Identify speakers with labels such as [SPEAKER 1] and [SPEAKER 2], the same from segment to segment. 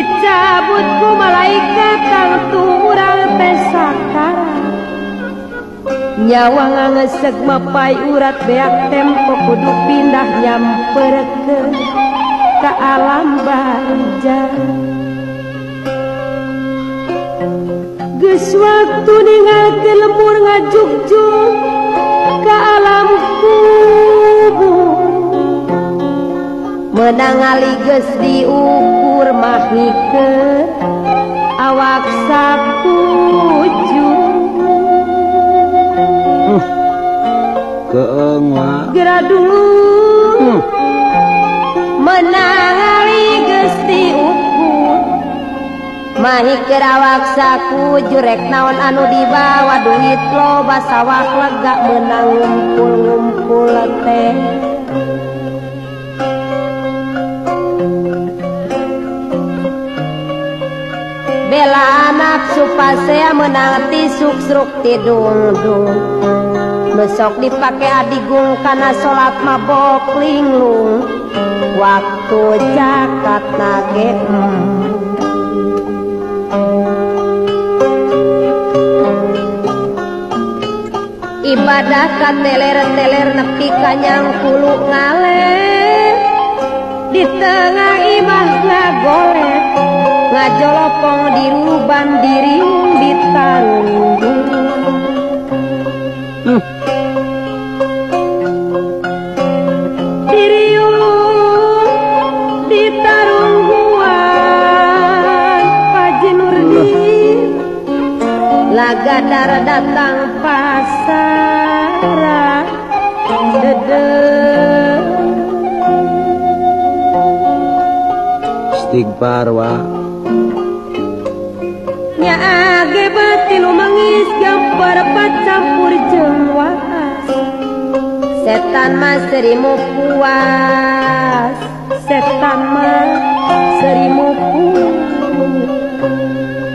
[SPEAKER 1] Dicabut ku malaikat tangtu urang teh sakarat. Nyawa ngangeseg mapai urat beak tempo kudu pindah nyamperkeun ka alam barzah. Geus waktu ninggalkeun lemur ngajugjug ka alam kubur. Meunang ali geus diukur mah ngikeut awak sakujur.
[SPEAKER 2] Keung wa
[SPEAKER 1] geura dulu. Meunang ali geus diukur mahi keur awak sakujur. Rek naon anu dibawa duit loba sawah lega meunang ngumpul-ngumpul teh. Bela anak supasea meunang tisuk sruk tidungdung. Besok dipake adigung kana salat mabok linglung. Waktu zakat nage ibadah kateler-teler nepi ka nyangkulu ngale. Di tengah imah ngagolet ngajolopong diruban diriung ditarunggung. Diriung ditarungguan Pak Nurdin. Lagadar datang pasara dede.
[SPEAKER 2] Istighfar wa.
[SPEAKER 1] Nya age batin mangis gambar campur jeung waas. Setan mah serimu puas, setan mah serimu puas.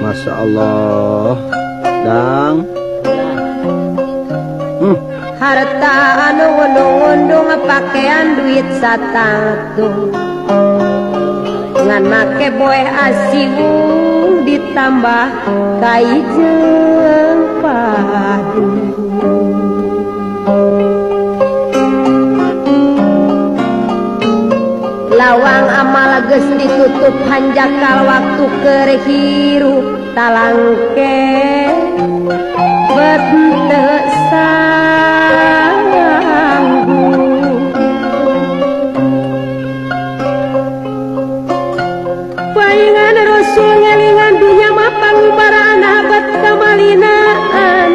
[SPEAKER 2] Masya Allah. Dang.
[SPEAKER 1] Harta anu ngundung-undung pakaian duit satangtung. Ngan make boeh asiwung ditambah kai jeung padu. Lawang amal geus ditutup hanjakal waktu keur hirup talangke bet teu sanggup. Paingan Rasul ngelingan dunya mah pangubaraan abad kamalinaan.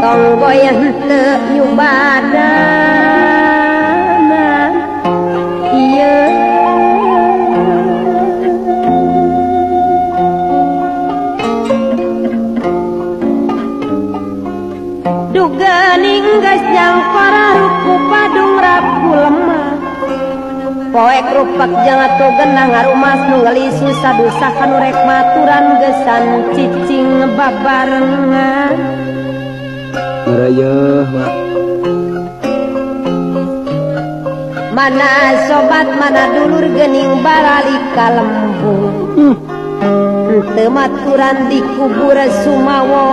[SPEAKER 1] Tong goyah teu nyubadanan ieu. Duga ninggas nyangkara ruku padung rapu lemah. Poek rupak jangan tuh genang ngarumas nu ngelis susah dusa kanu rek maturan gesan cicing babarengan.
[SPEAKER 2] Ngerayeuh wa.
[SPEAKER 1] Mana sobat mana dulur geuning baralik ka lembur. Teu maturan dikubur sumawo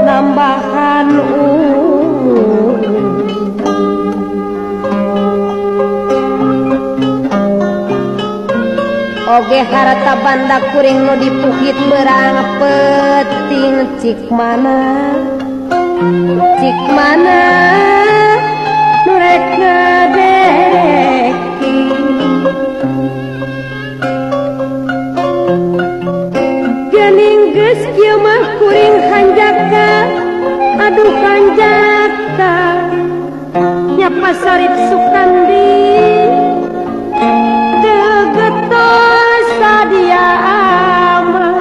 [SPEAKER 1] nambahan umur. Oge harta banda kuring nu dipukit berang peting cik mana nu rek ngadereki. Geuning geus kieu mah kuring hanjaka, aduh hanjaka nyapa Sarip Sukandi tegetos sadia aman.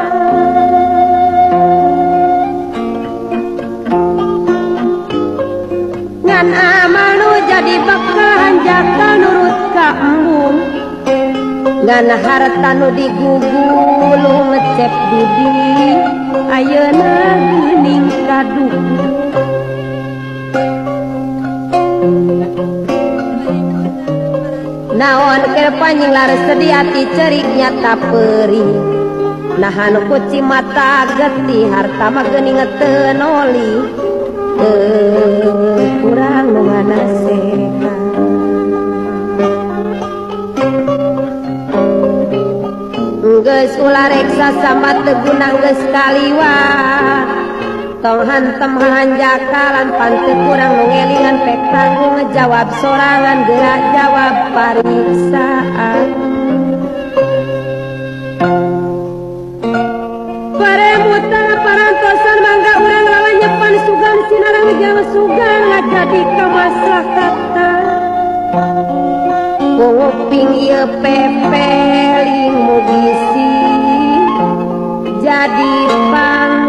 [SPEAKER 1] Ngan amal nu jadi bekal hanjaka nurut ka embung. Ngan harta nu digugulung ngecep dudi ayeuna geuning kaduh. Naon keur panjing lares sedih ati cerik nyata perih. Nahan kuci mata getih harta mah geuning teu noli. Teu kurang nu nganasehat. Geus ulah reksa sama teu guna geus kaliwat. Tong hantem hanjakalan pan teu kurang nu ngelingan pek tanggung ngejawab sorangan geura jawab pariksaan. Paremutan parantosan mangga urang lalanyepan sugan sinarang jang sugan ngajadi kamaslahatan. Kuping ieu pepeling mugi sing jadi pang